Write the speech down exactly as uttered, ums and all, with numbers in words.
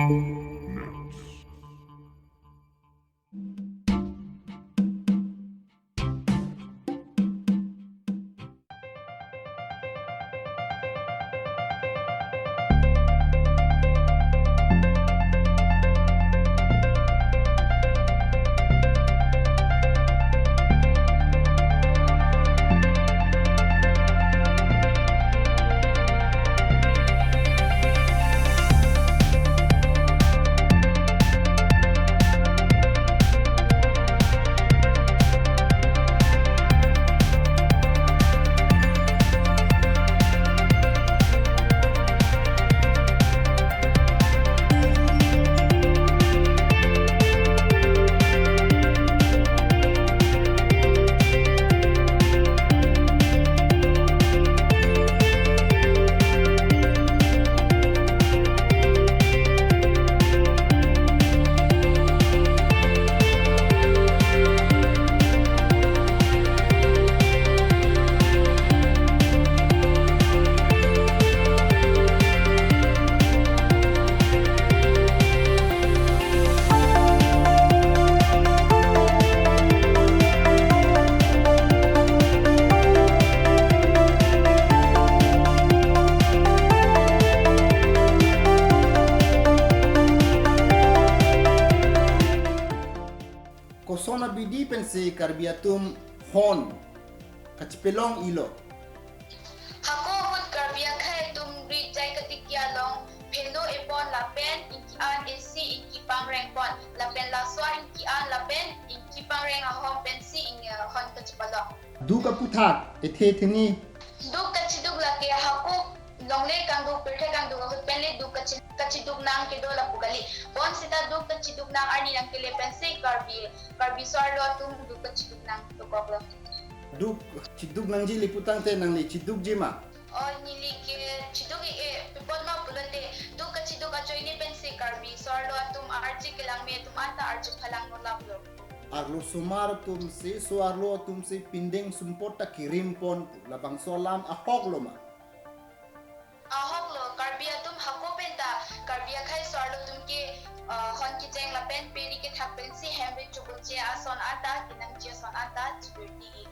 Next. Koson abidi pensi Karbi atum hon kachepelong-ilo? Hako ahut Karbi akhei atum rit jai katiki along pheno epon lapen ingki an esi ingki pangreng pon lapen laso ingki an lapen ingki pangreng ahom pensi ing, eh, hon kachepalong. Duk aputhak ethe theni. Duk kachiduk lake hako longle kangduk pirthe kangduk ahut pen le duk kachi-, kachiduk nang kedo lapu kali. Bonsita duk kachiduk nang arni nangkele pensi Karbi, Karbi so-arlo atum duk kachiduk nang dokoklo. Duk chiduk nangji le putangte nangli chidukji ma? O, neli ke chiduk-e, pi apot ma pulote duk kachiduk ajoine pensi Karbi so-arlo atum arje kelang me atum anta arje phalang nolaplo. Arlosomar atum si so-arlo atum si pindeng sumpot ta kerim pon, labangso alam ahoklo ma? Ahoklo, Karbi atum hako penta Karbi akhei so-arlo atum ke, ah, hon kecheng lapen peri kethak pensi hem rit chubutche ason anta kenangji ason anta chibirti-i.